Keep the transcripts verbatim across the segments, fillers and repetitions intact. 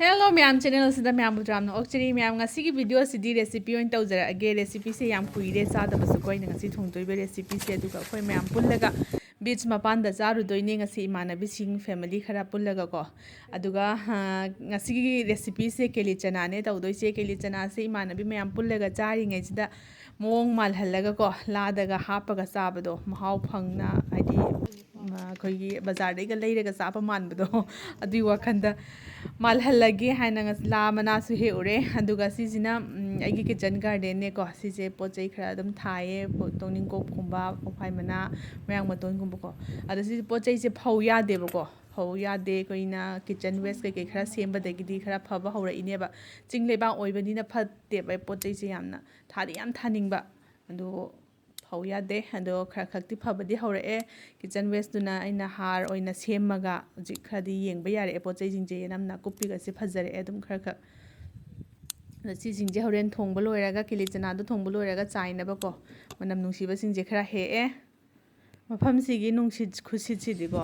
Hello ꯃꯌꯥꯝ, ꯆꯦꯅꯦꯜꯁꯤꯗ ꯃꯌꯥꯝꯕꯨ ꯌꯥꯝꯅ ꯑꯣꯛꯆꯔꯤ꯫ ꯃꯌꯥꯝ, ꯉꯁꯤꯒꯤ ꯚꯤꯗꯤꯑꯣꯁꯤꯗꯤ ꯔꯦꯁꯤꯄꯤ ꯑꯣꯏꯅ ꯇꯧꯖꯔꯛꯑꯒꯦ꯫ ꯔꯦꯁꯤꯄꯤꯁꯦ ꯌꯥꯝ ꯀꯨꯏꯔꯦ ꯆꯥꯗꯕꯁꯨ, ꯑꯩꯈꯣꯏꯅ ꯉꯁꯤ ꯊꯣꯡꯗꯣꯏꯕ ꯔꯦꯁꯤꯄꯤꯁꯦ꯫ ꯑꯗꯨꯒ ꯑꯩꯈꯣꯏ ꯃꯌꯥꯝ ꯄꯨꯜꯂꯒ ꯕꯤꯆ ꯃꯄꯥꯟꯗ ꯆꯥꯔꯨꯗꯣꯏꯅꯦ ꯉꯁꯤ, ꯏꯃꯥꯟꯅꯕꯤꯁꯤꯡ, ꯐꯦꯃꯤꯂꯤ ꯈꯔ ꯄꯨꯜꯂꯒꯀꯣ꯫ ꯑꯗꯨꯒ ꯉꯁꯤꯒꯤ ꯔꯦꯁꯤꯄꯤꯁꯦ ꯀꯦꯂꯤ ꯆꯅꯥꯅꯦ ꯇꯧꯗꯣꯏꯁꯦ꯫ ꯀꯦꯂꯤ ꯆꯅꯥꯁꯦ ꯏꯃꯥꯟꯅꯕꯤ ꯃꯌꯥꯝ ꯄꯨꯜꯂꯒ ꯆꯥꯔꯤꯉꯩꯁꯤꯗ ꯃꯑꯣꯡ ꯃꯥꯜꯍꯜꯂꯒꯀꯣ, ꯂꯥꯗꯒ ꯍꯥꯞꯄꯒ ꯆꯥꯕꯗꯣ, ꯃꯍꯥꯎ ꯐꯪꯅ, ꯍꯥꯏꯗꯤ ꯑꯩꯈꯣꯏꯒꯤ ꯕꯖꯥꯔꯗꯩꯒ ꯂꯩꯔꯒ ꯆꯥꯕ ꯃꯥꯟꯕꯗꯣ ꯑꯗꯨꯒꯤ ꯋꯥꯈꯜꯗ ꯃꯥꯜꯍꯜꯂꯒꯦ ꯍꯥꯏꯅ ꯂꯥ ꯃꯅꯥꯁꯨ ꯍꯦꯛꯎꯔꯦ꯫ ꯑꯗꯨꯒ ꯁꯤꯁꯤꯅ ꯑꯩꯒꯤ ꯀꯤꯠꯆꯟ ꯒꯥꯔꯗꯦꯟꯅꯦꯀꯣ꯫ ꯁꯤꯁꯦ ꯄꯣꯠ ꯆꯩ ꯈꯔ ꯑꯗꯨꯝ ꯊꯥꯏꯌꯦ, ꯇꯣꯅꯤꯡꯀꯣꯛꯀꯨꯝꯕ, ꯄꯣꯡꯐꯥꯏ ꯃꯅꯥ, ꯃꯌꯥꯡ ꯃꯇꯣꯟꯒꯨꯝꯕꯀꯣ꯫ ꯑꯗꯣ ꯁꯤ ꯄꯣꯠ ꯆꯩꯁꯦ ꯐꯧ ꯌꯥꯗꯦꯕꯀꯣ꯫ ꯐꯧ ꯌꯥꯗꯦ꯫ ꯑꯩꯈꯣꯏꯅ ꯀꯤꯠꯆꯟ ꯋꯦꯁ ꯀꯩꯀꯩ ꯈꯔ ꯁꯦꯝꯕꯗꯒꯤꯗꯤ ꯈꯔ ꯐꯕ ꯍꯧꯔꯛꯏꯅꯦꯕ꯫ ꯆꯤꯡ ꯂꯩꯕꯥꯛ ꯑꯣꯏꯕꯅꯤꯅ ꯐꯠꯇꯦꯕ ꯄꯣꯠ ꯆꯩꯁꯦ ꯌꯥꯝꯅ꯫ ꯊꯥꯗꯤ ꯌꯥꯝ ꯊꯥꯅꯤꯡꯕ, ꯑꯗꯣ ꯐꯧ ꯌꯥꯗꯦ꯫ ꯑꯗꯣ ꯈꯔ ꯈꯛꯇꯤ ꯐꯕꯗꯤ ꯍꯧꯔꯛꯑꯦ꯫ ꯀꯤꯠꯆꯟ ꯋꯦꯁꯇꯨꯅ ꯑꯩꯅ ꯍꯥꯔ ꯑꯣꯏꯅ ꯁꯦꯝꯃꯒ ꯍꯧꯖꯤꯛ ꯈꯔꯗꯤ ꯌꯦꯡꯕ ꯌꯥꯔꯛꯑꯦ ꯄꯣꯠ ꯆꯩꯁꯤꯡꯁꯦ꯫ ꯅꯝ ꯅꯥꯀꯨꯞꯄꯤꯒꯁꯦ ꯐꯖꯔꯛꯑꯦ ꯑꯗꯨꯝ ꯈꯔ ꯈꯔ꯫ ꯑꯗꯣ ꯁꯤꯁꯤꯡꯁꯦ ꯍꯣꯔꯦꯟ ꯊꯣꯡꯕ ꯂꯣꯏꯔꯒ, ꯀꯦꯂꯤ ꯆꯅꯥꯗꯣ ꯊꯣꯡꯕ ꯂꯣꯏꯔꯒ ꯆꯥꯏꯅꯕꯀꯣ, ꯃꯅꯝ ꯅꯨꯡꯁꯤꯕꯁꯤꯡꯁꯦ ꯈꯔ ꯍꯦꯛꯑꯦ꯫ ꯃꯐꯝꯁꯤꯒꯤ ꯅꯨꯡꯁꯤꯠ ꯈꯨꯁꯤꯠꯁꯤꯗꯤꯀꯣ,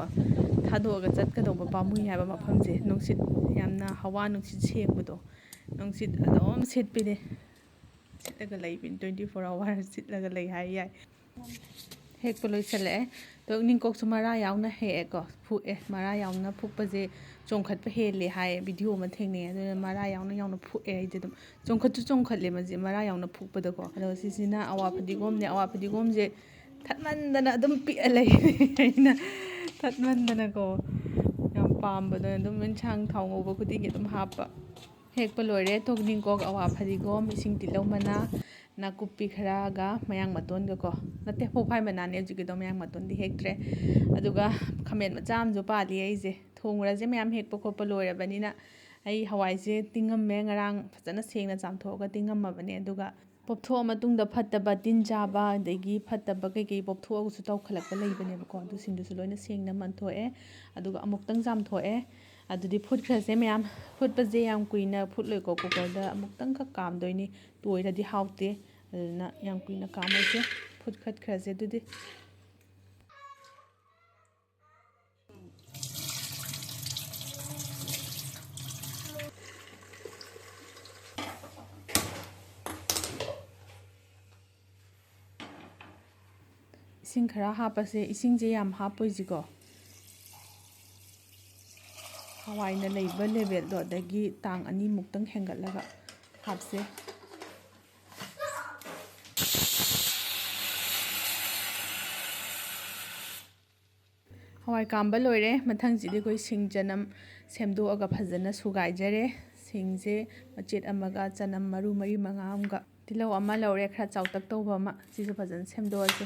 ꯊꯥꯗꯣꯛꯑꯒ ꯆꯠꯀꯗꯧꯕ ꯄꯥꯝꯃꯨꯏ ꯍꯥꯏꯕ꯫ ꯃꯐꯝꯁꯦ ꯅꯨꯡꯁꯤꯠ ꯌꯥꯝꯅ, ꯍꯋꯥ ꯅꯨꯡꯁꯤꯠ ꯁꯦꯡꯕꯗꯣ, ꯅꯨꯡꯁꯤꯠ ꯑꯗꯨꯝ ꯁꯤꯠꯄꯤꯅꯦ꯫ ꯁꯤꯠꯂꯒ ꯂꯩꯕꯤꯅꯤ, twenty four hour ꯁꯤꯠꯂꯒ ꯂꯩ ꯍꯥꯏ ꯌꯥꯏ꯫ ꯍꯦꯛꯄ ꯂꯣꯏꯁꯤꯜꯂꯛꯑꯦ꯫ ꯇꯣꯅꯤꯡꯀꯣꯛꯁꯨ ꯃꯔꯥ ꯌꯥꯎꯅ ꯍꯦꯛꯑꯦꯀꯣ, ꯐꯨꯛꯑꯦ꯫ ꯃꯔꯥ ꯌꯥꯎꯅ ꯐꯨꯛꯄꯁꯦ ꯆꯣꯡꯈꯠꯄ ꯍꯦꯜꯂꯦ ꯍꯥꯏ, ꯚꯤꯗꯤꯑꯣ ꯑꯃ ꯊꯦꯡꯅꯩ꯫ ꯑꯗꯨꯅ ꯃꯔꯥ ꯌꯥꯎꯅ ꯌꯥꯎꯅ ꯐꯨꯛꯑꯦ ꯑꯩꯁꯦ ꯑꯗꯨꯝ꯫ ꯆꯣꯡꯈꯠꯁꯨ ꯆꯣꯡꯈꯠꯂꯦ ꯃꯁꯤ ꯃꯔꯥ ꯌꯥꯎꯅ ꯐꯨꯛꯄꯗꯀꯣ꯫ ꯑꯗꯣ ꯁꯤꯁꯤꯅ ꯑꯋꯥ ꯐꯗꯤꯒꯣꯝꯅꯦ꯫ ꯑꯋꯥ ꯐꯗꯤꯒꯣꯝꯁꯦ ꯊꯠꯃꯟꯗꯅ ꯑꯗꯨꯝ ꯄꯤꯛꯑ ꯂꯩꯔꯦ꯫ ꯑꯩꯅ ꯊꯠꯃꯟꯗꯅꯀꯣ, ꯌꯥꯝ ꯄꯥꯝꯕꯗꯣ, ꯑꯗꯨꯝ ꯏꯟꯁꯥꯡ ꯊꯥꯎ ꯉꯧꯕ ꯈꯨꯗꯤꯡꯒꯤ ꯑꯗꯨꯝ ꯍꯥꯞꯄ꯫ ꯍꯦꯛꯄ ꯂꯣꯏꯔꯦ꯫ ꯇꯣꯅꯤꯡꯀꯣꯛ, ꯑꯋꯥ ꯐꯗꯤꯒꯣꯝ, ꯏꯁꯤꯡ ꯇꯤꯜꯍꯧ ꯃꯅꯥ, ꯅꯥꯀꯨꯞꯄꯤ ꯈꯔꯒ ꯃꯌꯥꯡ ꯃꯇꯣꯟꯒꯀꯣ꯫ ꯅꯠꯇꯦ, ꯄꯣꯡꯐꯥꯏ ꯃꯅꯥꯅꯦ ꯍꯧꯖꯤꯛꯀꯤꯗꯣ, ꯃꯌꯥꯡ ꯃꯇꯣꯟꯗꯤ ꯍꯦꯛꯇ꯭ꯔꯦ꯫ ꯑꯗꯨꯒ ꯈꯥꯃꯦꯟ ꯃꯆꯥ ꯑꯃꯁꯨ ꯄꯥꯜꯂꯤ ꯑꯩꯁꯦ꯫ ꯊꯣꯡꯉꯨꯔꯁꯦ, ꯃꯌꯥꯝ ꯍꯦꯛꯄ ꯈꯣꯠꯄ ꯂꯣꯏꯔꯕꯅꯤꯅ꯫ ꯑꯩ ꯍꯋꯥꯏꯁꯦ ꯇꯤꯡꯉꯝꯃꯦ ꯉꯔꯥꯡ, ꯐꯖꯅ ꯁꯦꯡꯅ ꯆꯥꯝꯊꯣꯛꯑꯒ ꯇꯤꯡꯉꯝꯃꯕꯅꯦ꯫ ꯑꯗꯨꯒ ꯄꯣꯞꯊꯣꯛꯑ ꯃꯇꯨꯡꯗ ꯐꯠꯇꯕ ꯇꯤꯟ ꯆꯥꯕ, ꯑꯗꯒꯤ ꯐꯠꯇꯕ ꯀꯩꯀꯩ ꯄꯣꯞꯊꯣꯛꯑꯒꯁꯨ ꯇꯧꯈꯠꯂꯛꯄ ꯂꯩꯕꯅꯦꯕꯀꯣ꯫ ꯑꯗꯨꯁꯤꯡꯗꯨꯁꯨ ꯂꯣꯏꯅ ꯁꯦꯡꯅ ꯃꯟꯊꯣꯛꯑꯦ꯫ ꯑꯗꯨꯒ ꯑꯃꯨꯛꯇꯪ ꯆꯥꯝꯊꯣꯛꯑꯦ꯫ ꯑꯗꯨꯗꯤ ꯐꯨꯠꯈ꯭ꯔꯁꯦ ꯃꯌꯥꯝ꯫ ꯐꯨꯠꯄꯁꯦ ꯌꯥꯝ ꯀꯨꯏꯅ ꯐꯨꯠꯂꯣꯏꯀꯣ, ꯀꯨꯀꯔꯗ ꯑꯃꯨꯛꯇꯪꯈꯛ ꯀꯥꯝꯗꯣꯏꯅꯤ꯫ ꯇꯣꯏꯔꯗꯤ ꯍꯥꯎꯇꯦ꯫ ꯑꯗꯨꯅ ꯌꯥꯝ ꯀꯨꯏꯅ ꯀꯥꯝꯃꯣꯏꯁꯦ꯫ ꯐꯨꯠꯈꯠꯈ꯭ꯔꯁꯦ ꯑꯗꯨꯗꯤ꯫ ꯏꯁꯤꯡ ꯈꯔ ꯍꯥꯞꯄꯁꯦ꯫ ꯏꯁꯤꯡꯁꯦ ꯌꯥꯝ ꯍꯥꯞꯄꯣꯏꯁꯤꯀꯣ꯫ ꯍꯋꯥꯏꯅ ꯂꯩꯕ ꯂꯦꯕꯦꯜꯗꯣ ꯑꯗꯒꯤ ꯇꯥꯡ ꯑꯅꯤꯃꯨꯛꯇꯪ ꯍꯦꯟꯒꯠꯂꯒ ꯍꯥꯞꯁꯦ꯫ ꯍꯋꯥꯏ ꯀꯥꯝꯕ ꯂꯣꯏꯔꯦ꯫ ꯃꯊꯪꯁꯤꯗꯤ ꯑꯩꯈꯣꯏ ꯁꯤꯡ ꯆꯅꯝ ꯁꯦꯝꯗꯣꯛꯑꯒ ꯐꯖꯅ ꯁꯨꯒꯥꯏꯖꯔꯦ꯫ ꯁꯤꯡꯁꯦ ꯃꯆꯦꯠ ꯑꯃꯒ ꯆꯅꯝ ꯃꯔꯨ ꯃꯔꯤ ꯃꯉꯥ ꯑꯃꯒ, ꯇꯤꯜꯍꯧ ꯑꯃ ꯂꯧꯔꯦ, ꯈꯔ ꯆꯥꯎꯇꯛ ꯇꯧꯕ ꯑꯃ, ꯁꯤꯁꯨ ꯐꯖꯅ ꯁꯦꯝꯗꯣꯛꯑꯁꯦ꯫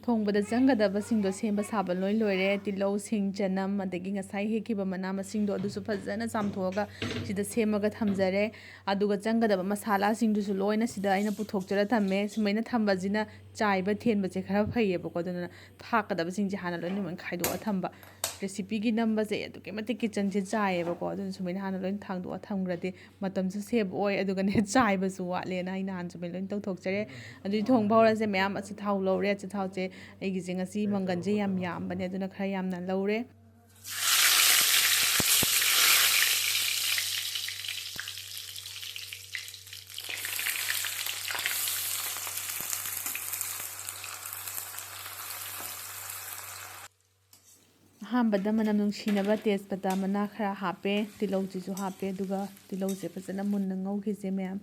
ꯊꯣꯡꯕꯗ ꯆꯪꯒꯗꯕꯁꯤꯡꯗꯣ ꯁꯦꯝꯕ ꯁꯥꯕ ꯂꯣꯏ ꯂꯣꯏꯔꯦ꯫ ꯇꯤꯜꯍꯧ, ꯁꯤꯡ, ꯆꯅꯝ, ꯑꯗꯒꯤ ꯉꯁꯥꯏ ꯍꯦꯛꯈꯤꯕ ꯃꯅꯥ ꯃꯁꯤꯡꯗꯣ ꯑꯗꯨꯁꯨ ꯐꯖꯅ ꯆꯥꯝꯊꯣꯛꯑꯒ ꯁꯤꯗ ꯁꯦꯝꯃꯒ ꯊꯝꯖꯔꯦ꯫ ꯑꯗꯨꯒ ꯆꯪꯒꯗꯕ ꯃꯁꯥꯂꯥꯁꯤꯡꯗꯨꯁꯨ ꯂꯣꯏꯅ ꯁꯤꯗ ꯑꯩꯅ ꯄꯨꯊꯣꯛꯆꯔ ꯊꯝꯃꯦ꯫ ꯁꯨꯃꯥꯏꯅ ꯊꯝꯕꯁꯤꯅ ꯆꯥꯏꯕ ꯊꯦꯟꯕꯁꯦ ꯈꯔ ꯐꯩꯌꯦꯕꯀꯣ꯫ ꯑꯗꯨꯅ ꯊꯥꯛꯀꯗꯕꯁꯤꯡꯁꯦ ꯍꯥꯟꯅ ꯂꯣꯏꯅꯃꯛ ꯈꯥꯏꯗꯣꯛꯑ ꯊꯝꯕ꯫ ꯔꯦꯁꯤꯄꯤꯒꯤ ꯅꯝꯕꯁꯦ ꯑꯗꯨꯛꯀꯤ ꯃꯇꯤꯛ ꯀꯤꯠꯆꯟꯁꯦ ꯆꯥꯏꯌꯦꯕꯀꯣ꯫ ꯑꯗꯨꯅ ꯁꯨꯃꯥꯏꯅ ꯍꯥꯟꯅ ꯂꯣꯏꯅ ꯊꯥꯡꯗꯣꯛꯑ ꯊꯝꯈ꯭ꯔꯗꯤ ꯃꯇꯝꯁꯨ ꯁꯦꯞ ꯑꯣꯏ, ꯑꯗꯨꯒꯅꯦ ꯆꯥꯏꯕꯁꯨ ꯋꯥꯠꯂꯦꯅ ꯑꯩ ꯅꯍꯥꯟ ꯁꯨꯃꯥꯏꯅ ꯂꯣꯏꯅ ꯇꯧꯊꯣꯛꯆꯔꯦ꯫ ꯑꯗꯨꯗꯤ ꯊꯣꯡꯕ ꯍꯧꯔꯁꯦ꯫ ꯃꯌꯥꯝ ꯑꯆꯥꯊꯥꯎ ꯂꯧꯔꯦ꯫ ꯑꯆꯥꯊꯥꯎꯁꯦ ꯑꯩꯒꯤꯁꯦ ꯉꯁꯤ ꯃꯪꯒꯟꯁꯦ ꯌꯥꯝ ꯌꯥꯝꯕꯅꯦ, ꯑꯗꯨꯅ ꯈꯔ ꯌꯥꯝꯅ ꯂꯧꯔꯦ꯫ ꯑꯍꯥꯟꯕꯗ ꯃꯅꯝ ꯅꯨꯡꯁꯤꯅꯕ ꯇꯦꯖꯄꯇꯥ ꯃꯅꯥ ꯈꯔ ꯍꯥꯞꯄꯦ, ꯇꯤꯜꯍꯧꯁꯤꯁꯨ ꯍꯥꯞꯄꯦ, ꯑꯗꯨꯒ ꯇꯤꯜꯍꯧꯁꯦ ꯐꯖꯅ ꯃꯨꯟꯅ ꯉꯧꯈꯤꯁꯦ ꯃꯌꯥꯝ꯫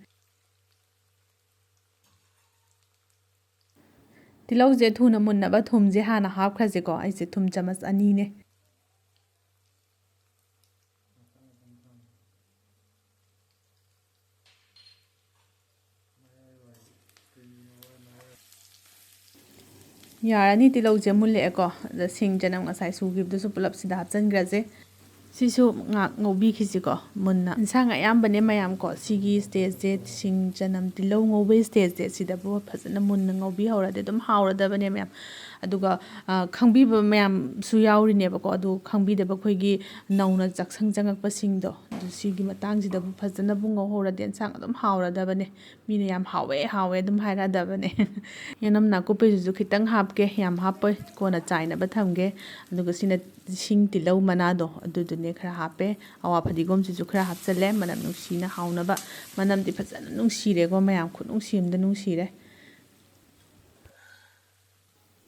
ꯇꯤꯜꯍꯧꯁꯦ ꯊꯨꯅ ꯃꯨꯟꯅꯕ ꯊꯨꯝꯁꯦ ꯍꯥꯟꯅ ꯍꯥꯞꯈ꯭ꯔꯁꯦꯀꯣ꯫ ꯑꯩꯁꯦ ꯊꯨꯝ ꯆꯥꯃꯁ ꯑꯅꯤꯅꯦ꯫ ꯌꯥꯔꯅꯤ, ꯇꯤꯜꯍꯧꯁꯦ ꯃꯨꯜꯂꯛꯑꯦꯀꯣ꯫ ꯑꯗ ꯁꯤꯡ ꯆꯅꯝ ꯉꯁꯥꯏ ꯁꯨꯈꯤꯕꯗꯨꯁꯨ ꯄꯨꯂꯞ ꯁꯤꯗ ꯍꯥꯞꯆꯤꯟꯈ꯭ꯔꯁꯦ꯫ ꯁꯤꯁꯨ ꯉꯥꯛ ꯉꯧꯕꯤꯈꯤꯁꯤꯀꯣ ꯃꯨꯟꯅ꯫ ꯏꯟꯁꯥꯡ ꯑꯌꯥꯝꯕꯅꯦ ꯃꯌꯥꯝ ꯀꯣ, ꯁꯤꯒꯤ ꯁ꯭ꯇꯦꯖꯁꯦ, ꯁꯤꯡ ꯆꯅꯝ ꯇꯤꯜꯍꯧ ꯉꯧꯕꯒꯤ ꯁ꯭ꯇꯦꯖꯁꯦ, ꯁꯤꯗꯕꯨ ꯐꯖꯅ ꯃꯨꯟꯅ ꯉꯧꯕꯤꯍꯧꯔꯗꯤ ꯑꯗꯨꯝ ꯍꯥꯎꯔꯗꯕꯅꯦ ꯃꯌꯥꯝ꯫ ꯑꯗꯨꯒ, ꯑ, ꯈꯪꯕꯤꯕ ꯃꯌꯥꯝꯁꯨ ꯌꯥꯎꯔꯤꯅꯦꯕꯀꯣ꯫ ꯑꯗꯨ ꯈꯪꯕꯤꯗꯕ ꯑꯩꯈꯣꯏꯒꯤ ꯅꯧꯅ ꯆꯥꯛꯁꯪ ꯆꯪꯉꯛꯄꯁꯤꯡꯗꯣ, ꯑꯗꯨ ꯁꯤꯒꯤ ꯃꯇꯥꯡꯁꯤꯗꯕꯨ ꯐꯖꯅꯕꯨ ꯉꯧꯍꯧꯔꯗꯤ ꯑꯦꯟꯁꯥꯡ ꯑꯗꯨꯝ ꯍꯥꯎꯔꯗꯕꯅꯦ꯫ ꯃꯤꯅ ꯌꯥꯝ ꯍꯥꯎꯋꯦ, ꯍꯥꯎꯋꯦ ꯑꯗꯨꯝ ꯍꯥꯏꯔꯛꯑꯗꯕꯅꯦ꯫ ꯌꯦꯅꯝ ꯅꯥꯀꯨꯞꯄꯤꯁꯤꯁꯨ ꯈꯤꯇꯪ ꯍꯥꯞꯀꯦ, ꯌꯥꯝ ꯍꯥꯞꯄꯣꯏ, ꯀꯣꯟꯅ ꯆꯥꯏꯅꯕ ꯊꯝꯒꯦ꯫ ꯑꯗꯨꯒ ꯁꯤꯅ ꯁꯤꯡ ꯇꯤꯜꯍꯧ ꯃꯅꯥꯗꯣ, ꯑꯗꯨꯗꯨꯅꯦ ꯈꯔ ꯍꯥꯞꯄꯦ꯫ ꯑꯋꯥ ꯐꯗꯤꯒꯣꯝꯁꯤꯁꯨ ꯈꯔ ꯍꯥꯞꯆꯜꯂꯦ, ꯃꯅꯝ ꯅꯨꯡꯁꯤꯅ ꯍꯥꯎꯅꯕ꯫ ꯃꯅꯝꯗꯤ ꯐꯖꯅ ꯅꯨꯡꯁꯤꯔꯦꯀꯣ ꯃꯌꯥꯝ, ꯈꯨꯠꯅꯨꯡꯁꯤ ꯑꯃꯗ ꯅꯨꯡꯁꯤꯔꯦ꯫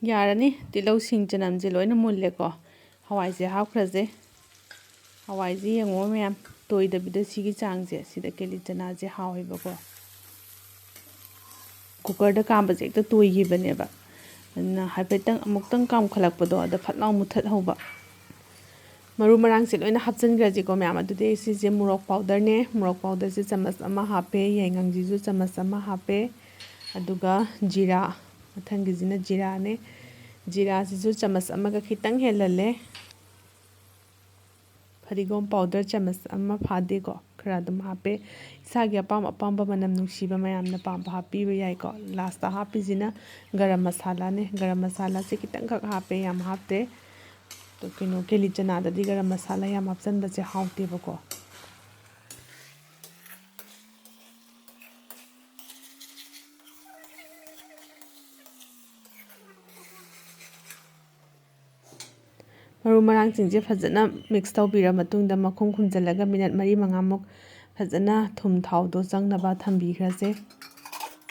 ꯌꯥꯔꯅꯤ, ꯇꯤꯜꯍꯧ, ꯁꯤꯡ, ꯆꯅꯝꯁꯦ ꯂꯣꯏꯅ ꯃꯨꯜꯂꯦꯀꯣ꯫ ꯍꯋꯥꯏꯁꯦ ꯍꯥꯞꯈ꯭ꯔꯁꯦ꯫ ꯍꯋꯥꯏꯁꯦ ꯌꯦꯡꯉꯣ ꯃꯌꯥꯝ, ꯇꯣꯏꯗꯕꯤꯗ ꯁꯤꯒꯤ ꯆꯥꯡꯁꯦ, ꯁꯤꯗ ꯀꯦꯂꯤ ꯆꯅꯥꯁꯦ ꯍꯥꯎꯋꯦꯕꯀꯣ꯫ ꯀꯨꯀꯔꯗ ꯀꯥꯝꯕꯁꯦ ꯍꯦꯛꯇ ꯇꯣꯏꯈꯤꯕꯅꯦꯕ꯫ ꯑꯗꯨꯅ ꯍꯥꯏꯐꯦꯠꯇꯪ ꯑꯃꯨꯛꯇꯪ ꯀꯥꯝꯈꯠꯂꯛꯄꯗꯣ, ꯑꯗ ꯐꯠ ꯂꯥꯎ ꯃꯨꯊꯠꯍꯧꯕ꯫ ꯃꯔꯨ ꯃꯔꯥꯡꯁꯦ ꯂꯣꯏꯅ ꯍꯥꯞꯆꯤꯟꯈ꯭ꯔꯁꯤꯀꯣ ꯃꯌꯥꯝ꯫ ꯑꯗꯨꯗꯤ ꯁꯤꯁꯦ ꯃꯣꯔꯣꯛ ꯄꯥꯎꯗꯔꯅꯦ, ꯃꯣꯔꯣꯛ ꯄꯥꯎꯗꯔꯁꯦ ꯆꯥꯃꯁ ꯑꯃ ꯍꯥꯞꯄꯦ, ꯌꯥꯏꯉꯪꯁꯤꯁꯨ ꯆꯥꯃꯁ ꯑꯃ ꯍꯥꯞꯄꯦ, ꯑꯗꯨꯒ ꯖꯤꯔꯥ, ꯃꯊꯪꯒꯤꯁꯤꯅ ꯖꯤꯔꯥꯅꯦ꯫ ꯖꯤꯔꯥꯁꯤꯁꯨ ꯆꯥꯃꯁ ꯑꯃꯒ ꯈꯤꯇꯪ ꯍꯦꯜꯍꯜꯂꯦ꯫ ꯐꯗꯤꯒꯣꯝ ꯄꯥꯎꯗꯔ ꯆꯥꯃꯁ ꯑꯃ ꯐꯥꯗꯦꯀꯣ, ꯈꯔ ꯑꯗꯨꯝ ꯍꯥꯞꯄꯦ꯫ ꯏꯁꯥꯒꯤ ꯑꯄꯥꯝ ꯑꯄꯥꯝꯕ ꯃꯅꯝ ꯅꯨꯡꯁꯤꯕ ꯃꯌꯥꯝꯅ ꯄꯥꯝꯕ ꯍꯥꯞꯄꯤꯕ ꯌꯥꯏꯀꯣ꯫ ꯂꯥꯁꯇ ꯍꯥꯞꯄꯤꯁꯤꯅ ꯒꯔꯝ ꯃꯁꯥꯂꯥꯅꯦ꯫ ꯒꯔꯝ ꯃꯁꯥꯂꯥꯁꯦ ꯈꯤꯇꯪꯈꯛ ꯍꯥꯞꯄꯦ, ꯌꯥꯝ ꯍꯥꯞꯇꯦ꯫ ꯑꯗꯣ ꯀꯩꯅꯣ, ꯀꯦꯂꯤ ꯆꯅꯥꯗꯗꯤ ꯒꯔꯝ ꯃꯁꯥꯂꯥ ꯌꯥꯝ ꯍꯥꯞꯆꯟꯕꯁꯦ ꯍꯥꯎꯇꯦꯕꯀꯣ꯫ ꯃꯔꯨ ꯃꯔꯥꯡꯁꯤꯡꯁꯦ ꯐꯖꯅ ꯃꯤꯛꯁ ꯇꯧꯕꯤꯔ ꯃꯇꯨꯡꯗ ꯃꯈꯨꯝ ꯈꯨꯝꯖꯤꯜꯂꯒ ꯃꯤꯅꯠ ꯃꯔꯤ ꯃꯉꯥꯃꯨꯛ ꯐꯖꯅ ꯊꯨꯝ ꯊꯥꯎꯗꯣ ꯆꯪꯅꯕ ꯊꯝꯕꯤꯈ꯭ꯔꯁꯦ꯫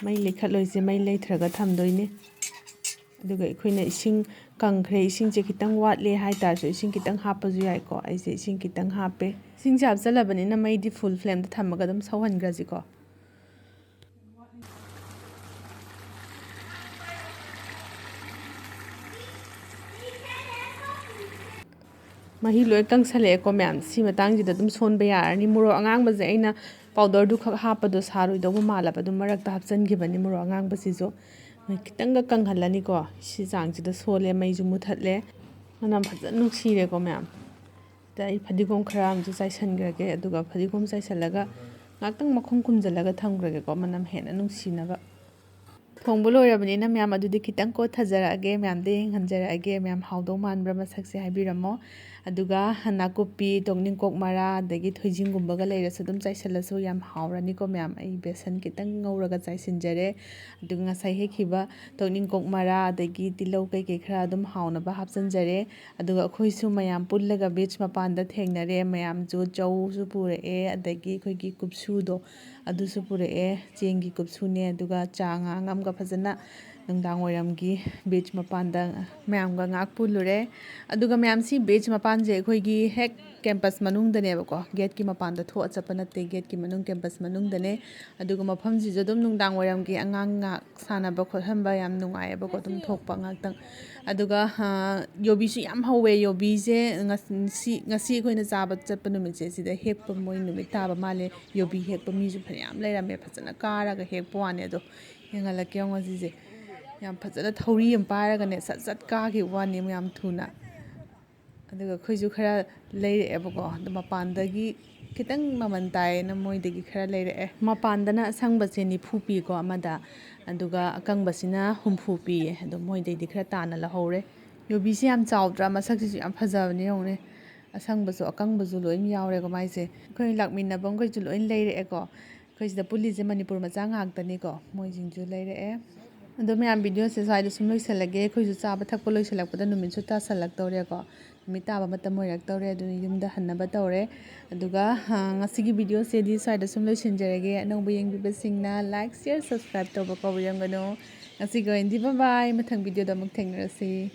ꯃꯩ ꯂꯩꯈꯠꯂꯣꯏꯁꯦ, ꯃꯩ ꯂꯩꯊꯔꯒ ꯊꯝꯗꯣꯏꯅꯦ꯫ ꯑꯗꯨꯒ ꯑꯩꯈꯣꯏꯅ ꯏꯁꯤꯡ ꯀꯪꯈ꯭ꯔꯦ, ꯏꯁꯤꯡꯁꯦ ꯈꯤꯇꯪ ꯋꯥꯠꯂꯦ ꯍꯥꯏꯇꯥꯔꯁꯨ ꯏꯁꯤꯡ ꯈꯤꯇꯪ ꯍꯥꯞꯄꯁꯨ ꯌꯥꯏꯀꯣ꯫ ꯑꯩꯁꯦ ꯏꯁꯤꯡ ꯈꯤꯇꯪ ꯍꯥꯞꯄꯦ꯫ ꯏꯁꯤꯡꯁꯦ ꯍꯥꯞꯆꯜꯂꯕꯅꯤꯅ ꯃꯩꯗꯤ ꯐꯨꯜ ꯐ꯭ꯂꯦꯝꯗ ꯊꯝꯃꯒ ꯑꯗꯨꯝ ꯁꯧꯍꯟꯈ꯭ꯔꯁꯤꯀꯣ꯫ ꯃꯍꯤ ꯂꯣꯏ ꯀꯪꯁꯜꯂꯛꯑꯦꯀꯣ ꯃꯌꯥꯝ꯫ ꯁꯤ ꯃꯇꯥꯡꯁꯤꯗ ꯑꯗꯨꯝ ꯁꯣꯟꯕ ꯌꯥꯔꯅꯤ꯫ ꯃꯣꯔꯣꯛ ꯑꯉꯥꯡꯕꯁꯦ ꯑꯩꯅ ꯄꯥꯎꯗꯔꯗꯨ ꯈꯛ ꯍꯥꯞꯄꯗꯣ ꯁꯥꯔꯣꯏꯗꯧꯕ ꯃꯥꯜꯂꯕ ꯑꯗꯨꯝ ꯃꯔꯛꯇ ꯍꯥꯞꯆꯤꯟꯈꯤꯕꯅꯤ ꯃꯣꯔꯣꯛ ꯑꯉꯥꯡꯕꯁꯤꯁꯨ꯫ ꯈꯤꯇꯪꯒ ꯀꯪꯍꯜꯂꯅꯤꯀꯣ꯫ ꯁꯤ ꯆꯥꯡꯁꯤꯗ ꯁꯣꯜꯂꯦ, ꯃꯩꯁꯨ ꯃꯨꯊꯠꯂꯦ꯫ ꯃꯅꯝ ꯐꯖꯅ ꯅꯨꯡꯁꯤꯔꯦꯀꯣ ꯃꯌꯥꯝ꯫ ꯗ ꯑꯩ ꯐꯗꯤꯒꯣꯝ ꯈꯔ ꯑꯃꯁꯨ ꯆꯥꯏꯁꯤꯟꯈ꯭ꯔꯒꯦ꯫ ꯑꯗꯨꯒ ꯐꯗꯤꯒꯣꯝ ꯆꯥꯏꯁꯤꯜꯂꯒ ꯉꯥꯛꯇꯪ ꯃꯈꯨꯝ ꯈꯨꯝꯖꯤꯜꯂꯒ ꯊꯝꯈ꯭ꯔꯒꯦꯀꯣ, ꯃꯅꯝ ꯍꯦꯟꯅ ꯅꯨꯡꯁꯤꯅꯕ꯫ ꯊꯣꯡꯕ ꯂꯣꯏꯔꯕꯅꯤꯅ ꯃꯌꯥꯝ ꯑꯗꯨꯗꯤ ꯈꯤꯇꯪ ꯀꯣꯠꯊꯖꯔꯛꯑꯒꯦ, ꯃꯌꯥꯝꯗ ꯌꯦꯡꯍꯟꯖꯔꯛꯑꯒꯦ꯫ ꯃꯌꯥꯝ ꯍꯥꯎꯗꯧ ꯃꯥꯟꯕ꯭ꯔꯥ ꯃꯁꯛꯁꯦ ꯍꯥꯏꯕꯤꯔꯝꯃꯣ꯫ ꯑꯗꯨꯒ ꯅꯥꯀꯨꯞꯄꯤ, ꯇꯣꯛꯅꯤꯡꯀꯣꯛ ꯃꯔꯥ, ꯑꯗꯒꯤ ꯊꯣꯏꯗꯤꯡꯒꯨꯝꯕꯒ ꯂꯩꯔꯁꯨ ꯑꯗꯨꯝ ꯆꯥꯏꯁꯤꯜꯂꯁꯨ ꯌꯥꯝ ꯍꯥꯎꯔꯅꯤꯀꯣ ꯃꯌꯥꯝ꯫ ꯑꯩ ꯕꯦꯁꯟ ꯈꯤꯇꯪ ꯉꯧꯔꯒ ꯆꯥꯏꯁꯤꯟꯖꯔꯦ꯫ ꯑꯗꯨꯒ ꯉꯁꯥꯏ ꯍꯦꯛꯈꯤꯕ ꯇꯣꯛꯅꯤꯡꯀꯣꯛ ꯃꯔꯥ ꯑꯗꯒꯤ ꯇꯤꯜꯍꯧ ꯀꯩꯀꯩ ꯈꯔ ꯑꯗꯨꯝ ꯍꯥꯎꯅꯕ ꯍꯥꯞꯆꯤꯟꯖꯔꯦ꯫ ꯑꯗꯨꯒ ꯑꯩꯈꯣꯏꯁꯨ ꯃꯌꯥꯝ ꯄꯨꯜꯂꯒ ꯕꯤꯆ ꯃꯄꯥꯟꯗ ꯊꯦꯡꯅꯔꯦ꯫ ꯃꯌꯥꯝꯁꯨ ꯆꯧꯁꯨ ꯄꯨꯔꯛꯑꯦ, ꯑꯗꯒꯤ ꯑꯩꯈꯣꯏꯒꯤ ꯀꯨꯞꯁꯨꯗꯣ ꯑꯗꯨꯁꯨ ꯄꯨꯔꯛꯑꯦ, ꯆꯦꯡꯒꯤ ꯀꯨꯞꯁꯨꯅꯦ, ꯑꯗꯨꯒ ꯆꯥ ꯉꯥꯡ ꯑꯃꯒ ꯐꯖꯅ ꯅꯨꯡꯗꯥꯡ ꯋꯥꯏꯔꯝꯒꯤ ꯕꯤꯆ ꯃꯄꯥꯟꯗ ꯃꯌꯥꯝꯒ ꯉꯥꯏꯍꯥꯛ ꯄꯨꯜꯂꯨꯔꯦ꯫ ꯑꯗꯨꯒ ꯃꯌꯥꯝꯁꯤ ꯕꯤꯆ ꯃꯄꯥꯟꯁꯦ ꯑꯩꯈꯣꯏꯒꯤ ꯍꯦꯛ ꯀꯦꯝꯄꯁ ꯃꯅꯨꯡꯗꯅꯦꯕꯀꯣ, ꯒꯦꯠꯀꯤ ꯃꯄꯥꯟꯗ ꯊꯣꯛꯑ ꯆꯠꯄ ꯅꯠꯇꯦ, ꯒꯦꯠꯀꯤ ꯃꯅꯨꯡ ꯀꯦꯝꯄꯁ ꯃꯅꯨꯡꯗꯅꯦ꯫ ꯑꯗꯨꯒ ꯃꯐꯝꯁꯤꯁꯨ ꯑꯗꯨꯝ ꯅꯨꯡꯗꯥꯡ ꯋꯥꯏꯔꯝꯒꯤ ꯑꯉꯥꯡ ꯉꯥꯏꯍꯥꯛ ꯁꯥꯟꯅꯕ ꯈꯣꯠꯍꯟꯕ ꯌꯥꯝ ꯅꯨꯡꯉꯥꯏꯌꯦꯕꯀꯣ, ꯑꯗꯨꯝ ꯊꯣꯛꯄ ꯉꯥꯛꯇꯪ꯫ ꯑꯗꯨꯒ ꯑꯥ, ꯌꯣꯕꯤꯁꯨ ꯌꯥꯝ ꯍꯧꯋꯦ꯫ ꯌꯣꯕꯤꯁꯦ ꯉꯁꯤ, ꯉꯁꯤ ꯑꯩꯈꯣꯏꯅ ꯆꯥꯕ ꯆꯠꯄ ꯅꯨꯃꯤꯠꯁꯦ ꯁꯤꯗ ꯍꯦꯛꯄ ꯃꯣꯏ ꯅꯨꯃꯤꯠ ꯇꯥꯕ ꯃꯥꯜꯂꯦ꯫ ꯌꯣꯕꯤ ꯍꯦꯛꯄ ꯃꯤꯁꯨ ꯐꯅꯌꯥꯝ ꯂꯩꯔꯝꯃꯦ, ꯐꯖꯅ ꯀꯥꯔꯒ ꯍꯦꯛꯄ ꯋꯥꯅꯦ꯫ ꯑꯗꯣ ꯌꯦꯡꯍꯜꯂꯛꯀꯦ ꯌꯦꯡꯉꯣ ꯁꯤꯁꯦ꯫ ꯌꯥꯝ ꯐꯖꯅ ꯊꯧꯔꯤ ꯑꯃ ꯄꯥꯏꯔꯒꯅꯦ ꯁꯠ ꯁꯠ ꯀꯥꯈꯤꯕ ꯋꯥꯅꯤ ꯌꯥꯝ ꯊꯨꯅ꯫ ꯑꯗꯨꯒ ꯑꯩꯈꯣꯏꯁꯨ ꯈꯔ ꯂꯩꯔꯛꯑꯦꯕꯀꯣ꯫ ꯑꯗꯣ ꯃꯄꯥꯟꯗꯒꯤ ꯈꯤꯇꯪ ꯃꯃꯜ ꯇꯥꯏꯌꯦꯅ ꯃꯣꯏꯗꯒꯤ ꯈꯔ ꯂꯩꯔꯛꯑꯦ꯫ ꯃꯄꯥꯟꯗꯅ ꯑꯁꯪꯕꯁꯦ ꯅꯤꯐꯨ ꯄꯤꯀꯣ ꯑꯃꯗ, ꯑꯗꯨꯒ ꯑꯀꯪꯕꯁꯤꯅ ꯍꯨꯝꯐꯨ ꯄꯤꯌꯦ꯫ ꯑꯗꯣ ꯃꯣꯏꯗꯩꯗꯤ ꯈꯔ ꯇꯥꯅ ꯂꯧꯍꯧꯔꯦ꯫ ꯌꯣꯕꯤꯁꯦ ꯌꯥꯝ ꯆꯥꯎꯗ꯭ꯔꯥ? ꯃꯁꯛꯁꯤꯁꯨ ꯌꯥꯝ ꯐꯖꯕꯅꯦ ꯌꯦꯡꯉꯨꯅꯦ꯫ ꯑꯁꯪꯕꯁꯨ ꯑꯀꯪꯕꯁꯨ ꯂꯣꯏ ꯌꯥꯎꯔꯦꯀꯣ ꯃꯥꯏꯁꯦ꯫ ꯑꯩꯈꯣꯏ ꯂꯥꯛꯃꯤꯟꯅꯕ ꯃꯈꯩꯁꯨ ꯂꯣꯏ ꯂꯩꯔꯛꯑꯦꯀꯣ꯫ ꯑꯩꯈꯣꯏ ꯁꯤꯗ ꯄꯨꯜꯂꯤꯁꯦ ꯃꯅꯤꯄꯨꯔ ꯃꯆꯥ ꯉꯥꯛꯇꯅꯤꯀꯣ꯫ ꯃꯣꯏꯁꯤꯡꯁꯨ ꯂꯩꯔꯛꯑꯦ꯫ ꯑꯗꯣ ꯃꯌꯥꯝ, ꯚꯤꯗꯤꯑꯣꯁꯦ ꯁ꯭ꯋꯥꯏꯗ ꯁꯨꯝ ꯂꯣꯏꯁꯤꯜꯂꯒꯦ꯫ ꯑꯩꯈꯣꯏꯁꯨ ꯆꯥꯕ ꯊꯛꯄ ꯂꯣꯏꯁꯤꯜꯂꯛꯄꯗ ꯅꯨꯃꯤꯠꯁꯨ ꯇꯥꯁꯜꯂꯛꯇꯧꯔꯦꯀꯣ꯫ ꯅꯨꯃꯤꯠ ꯇꯥꯕ ꯃꯇꯝ ꯑꯣꯏꯔꯛꯇꯧꯔꯦ꯫ ꯑꯗꯨꯅ ꯌꯨꯝꯗ ꯍꯟꯅꯕ ꯇꯧꯔꯦ꯫ ꯑꯗꯨꯒ, ꯑ, ꯉꯁꯤꯒꯤ ꯚꯤꯗꯤꯑꯣꯁꯤꯗꯤ ꯁ꯭ꯋꯥꯏꯗ ꯁꯨꯝ ꯂꯣꯏꯁꯤꯟꯖꯔꯒꯦ꯫ ꯑꯅꯧꯕ ꯌꯦꯡꯕꯤꯕꯁꯤꯡꯅ like, share, subscribe ꯇꯧꯕ ꯀꯥꯎꯕꯤꯔꯝꯒꯅꯨ꯫ ꯉꯁꯤꯒꯤ ꯑꯣꯏꯅꯗꯤ bye bye꯫ ꯃꯊꯪ ꯚꯤꯗꯤꯑꯣꯗ ꯑꯃꯨꯛ ꯊꯦꯡꯅꯔꯁꯤ꯫